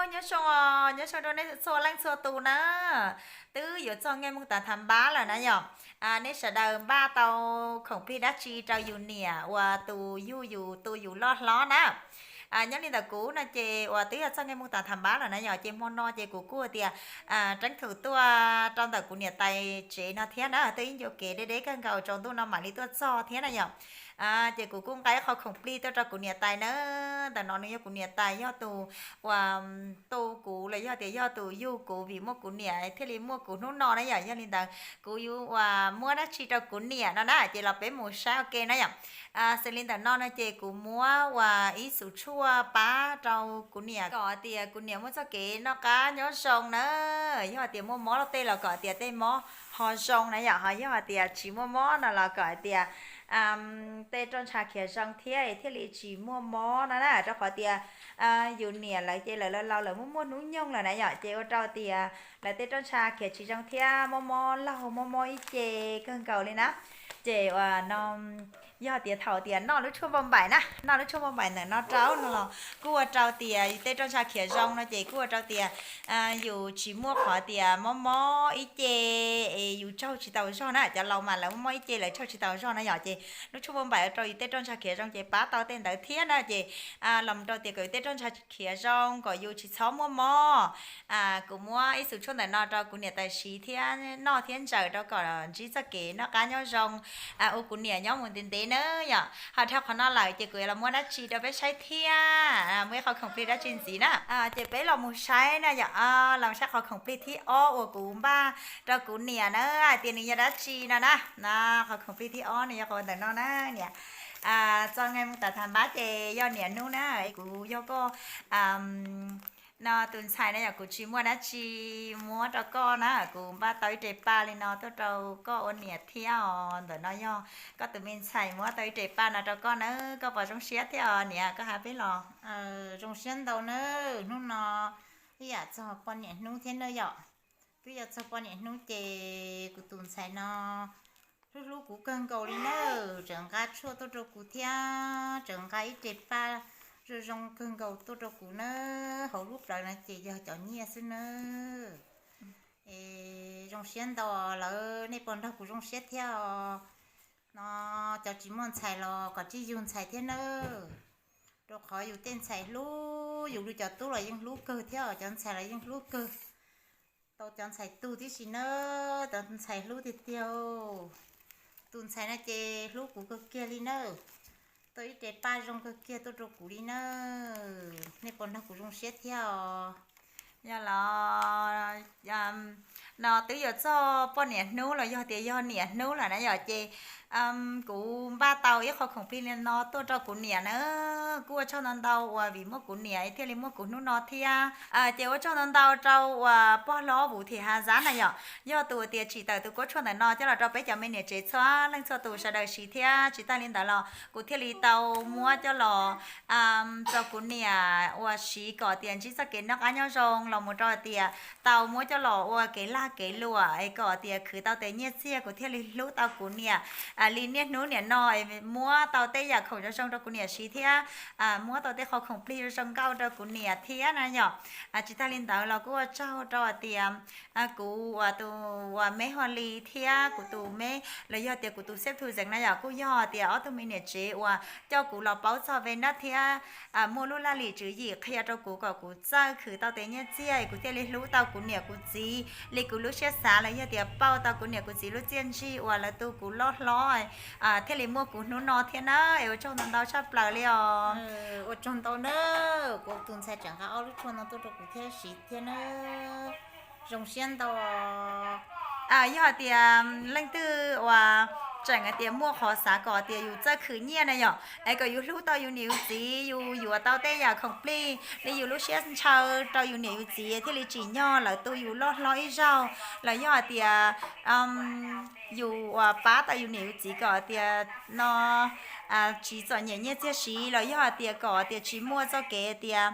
Nyob zoo os, nyob zoo rau nej txhua leej txhua tus na. Twb yuav txog nqe moos tas thav npab lawm na yom. Nej sawv daws npaj tau khoom plig dab tsi rau yus niam uas tus yug yus tu yus loj hlob na? Nyob li ntawm kuv no ces uas twb yog txog nqe moos tas thav npab lawm na yom, ces hmo no ces kuv kuj tias reeb thum tuaj rau ntawm kuv niam tais tsev no thiab na, twb ib ncua kev deb deb kawg nkaus tsaus ntuj no mam li tuaj txog thiab na yom. Ces kuv kuj nqa ib qho khoom plig tuaj rau kuv niam tais na. Ntawm no nws yog kuv niam tais, yog tus uas tu kuv los yog tias yog tus yug kuv vim muaj kuv niam thiaj li muaj kuv hnub no na yom. Yog li ntawd kuv yuav uas muab dab tsi rau kuv niam no na, ces los peb mus saib ua ke na yom. Xws li ntawm no no ces kuv muab uas ib xub tshuaj pab rau kuv niam kom tias kuv niam muaj txoj kev noj qab nyob zoo na. Yog tias muaj mob tej los kom tias tej mob ho zoo na yom, ho yog tias tsis muaj mob no los kom tias tej roj ntsha khiav zoo thiab thiaj li tsis muaj mob no na, rau qhov tias yus niam lawv ces lawv laus laus, lawv muaj muaj hnub nyoog lawm na yom, ces ua rau tias lawv tej roj ntsha khiav tsis zoo thiab mob mob laug mob mob ib ce kawg nkaus li na. Ces uas no yog tias thaum tias noj lub tshuaj npauj npaim na, noj lub tshuaj npauj npaim ntawm no rau no los kuj ua rau tias tej roj ntsha khiav zoo no ces kuj ua rau tias yus tsis muaj qhov tias mob mob ib ce es yus tsaug tsis tau zog na. Cov laus mas lawv mob mob ib ce lawv tsaug tsis tau zog na yom, ces lub tshuaj npauj npaim ua rau yus tej roj ntsha khiav zoo ces pab tau tej ntawd thiab na. Ces los rau tias kom yus tej roj ntsha khiav zoo kom yus tsis txhob muaj mob. Kuv muab ib xub tshuaj ntawm no rau kuv niam tais siv thiab noj thiab ntsaws rau kom ntsib txoj kev noj qab nyob zoo ua kuv niam nyob mus ntev ntev na yom. Ho dhau qhov no lawm ces kuv yuav los muab dab tsi rau peb saib thiab, muaj ib qho khoom plig dab tsi ntxiv na. Ces peb los mus saib na yom, los saib qhov khoom plig thib ob uas kuv npaj rau kuv niam na, hais tias nws yog dab tsi no na. Qhov khoom plig thib ob nws yog qhov ntawm no na niam. Txog nqe moos tas thav npab ces yog niam hnub na, kuv yog koj no tus ntxhais na yom, kuv tsis muaj dab tsi muab rau koj na, kuv npaj tau ib re paj li no tuaj rau koj ua niam thiab os. Ntawm no yog koj tus me ntxhais muab tau ib re paj no rau koj na, koj puas zoo siab thiab os niam, koj hais peb los. Zoo siab ntau na, hnub no ib yam txog poj niam hnub thiab na yom. Twb yog txog poj niam hnub ces kuv tus ntxhais no hlub hlub kuv kawg nkaus li na, tseem nqa tshuaj tuaj rau kuv thiab tseem nqa ib re paj zoo zoo kawg nkaus tuaj rau kuv na. Hauv lub plawv no ces yog cov nyiaj xwb na. Es zoo siab ntau lawm, nej puas nrog kuv zoo siab thiab os? No cov tsis muaj ntxhais los kom tsij yug ntxhais thiab nawb, rau qhov yus tej ntxhais hlub, yus li cov tub los yeej hlub kawg thiab os, cov ntxhais los yeej hlub kawg. Tau cov ntxhais tu tib si na, cov ntxhais hlub tiag tiag. Tus ntxhais no ces hlub kuv kawg kiag li na, tau ib re paj zoo kawg kiag tuaj rau kuv li na. Nej puas nrog kuv zoo siab thiab os? Yog los no twb yuav txog poj niam hnub los yog tias yog niam hnub lawm na yom, ces kuv npaj tau ib qho khoom plig li no tuaj rau kuv niam na. Kuj ua tsaug ntau ntau uas vim muaj kuv niam thiaj li muaj kuv hnub no thiab. Ces ua tsaug ntau ntau rau uas pog hlob Vuv Thim Hav Zab na yom, yog tus tias tsim tawm tus kuab tshuaj ntawm no coj los rau peb cov me niam tsev txhua leej txhua tus sawv daws siv thiab. Tsis tag li ntawd los kuv thiaj li tau muab coj los rau kuv niam uas siv kom tias ntsib txoj kev noj qab nyob zoo los mus rau tias tau muab coj los ua kev lag kev luam es kom tias khwv tau tej nyiaj txiag, kuv thiaj li hlub tau kuv niam li niaj hnub niam no, muab tau tej yam khoom zoo zoo rau kuv niam siv thiab muab tau tej qho khoom plig zoo zoo nkauj rau kuv niam thiab na yom. Tsis tag li ntawd los kuj ua tsaug rau tias kuv uas tus uas me Hua Li thiab kuv tus me los yog tias kuv tus xeb thu zeev na yom, kuj yog tias ob tug me niam tsev uas coj kuv los paub txog ve nab thiab muaj lub laj lim tswv yim qhia rau kuv kom kuv txawj khwv tau tej nyiaj txiag es kuv thiaj li hlub tau kuv niam kuv txiv li kuv lub siab xav los yog tias pauj tau kuv niam kuv txiv lub txiaj ntsig uas lawv tu kuv loj hlob thiaj li muaj kuv hnub no thiab na. Es ua tsaug ntau ntau tshaj plaws li os. Ua tsaug ntau na, kuv tus ntxhais tseem nqa ob lub tshuaj no tuaj rau kuv thiab siv thiab na. Zoo siab ntau. Yog hais tias leej twg uas tseem hais tias muaj qhov xav kom tias yus txawj khwv nyiaj na yom, es kom yus hlub tau yus niam yus txiv, yus yuav tau tej yam khoom plig li yus lub siab ntshaw rau yus niam yus txiv thiaj li tsim nyog lawv tu yus loj hlob ib zaug, los yog hais tias yus uas pab tau yus niam yus txiv kom tias no tsis txom nyem nyiaj txiag siv los yog hais tias kom tias tsis muaj txoj kev tias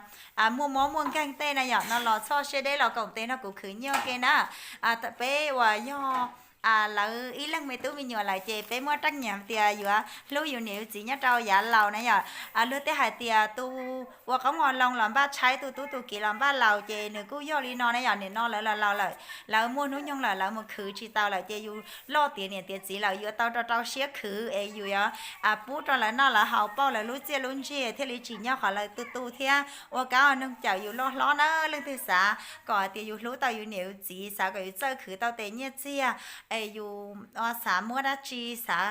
muaj mob muaj nkeeg tej na yom, no los txhob siab deb los koom tes nrog kuv khwv nyiaj ua ke na. Peb uas yog lawv ib leeg me tub me nyuam lawm ces peb muaj teeb meem tias yuav hlub yus niam yus txiv nyob rau yav laus na yom. Luag tej hais tias tus ua qoob ua loo los npaj tshaib, tus tub tus kiv los npaj laus, ces nws kuj yog li no na yom. Nim no lawv los laus lawm, lawv muaj hnub nyoog lawm, lawv mus khwv tsis tau lawm, ces yus loj tiav niam tiav txiv lawm yuav tau rau rau siab khwv es yus yuav pub rau lawv noj lawv haus, pauj lawv lub txiaj lub ntsig thiaj li tsim nyog qhov lawv tu tu thiab ua kab ua noog cawm yus loj hlob na. Leej twg xav kom hais tias yus hlub tau yus niam yus txiv, xav kom yus txawj khwv tau tes nyiaj txiag, es yus xav muab dab tsi, xav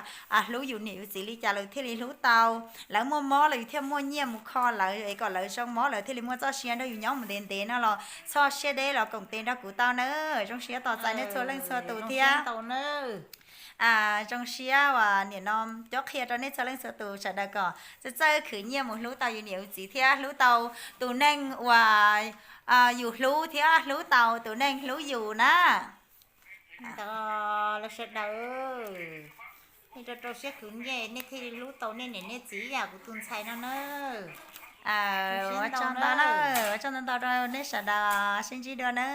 hlub yus niam yus txiv li cas lawv thiaj li hlub tau. Lawv muaj mob lawv yus thiaj muaj nyiaj mus kho lawv es kom lawv zoo mob lawv thiaj li muaj txoj sia nrog yus nyob mus ntev ntev no los txhob siab deb los koom tes nrog kuv tau na. Zoo siab tos txais nej txhua leej txhua tus thiab. Zoo siab uas nim no cob qhia rau nej txhua leej txhua tus sawv daws kom txawj txawj khwv nyiaj mus hlub tau yus niam yus txiv thiab hlub tau tus neeg uas yus hlub thiab hlub tau tus neeg hlub yus na. Lawv sawv daws, nej rau rau siab khwv nyiaj nej thiaj li hlub tau nej niam nej txiv yam kuv tus ntxhais no na. Ua tsaug ntau ntau rau nej sawv daws, sib ntsib dua na.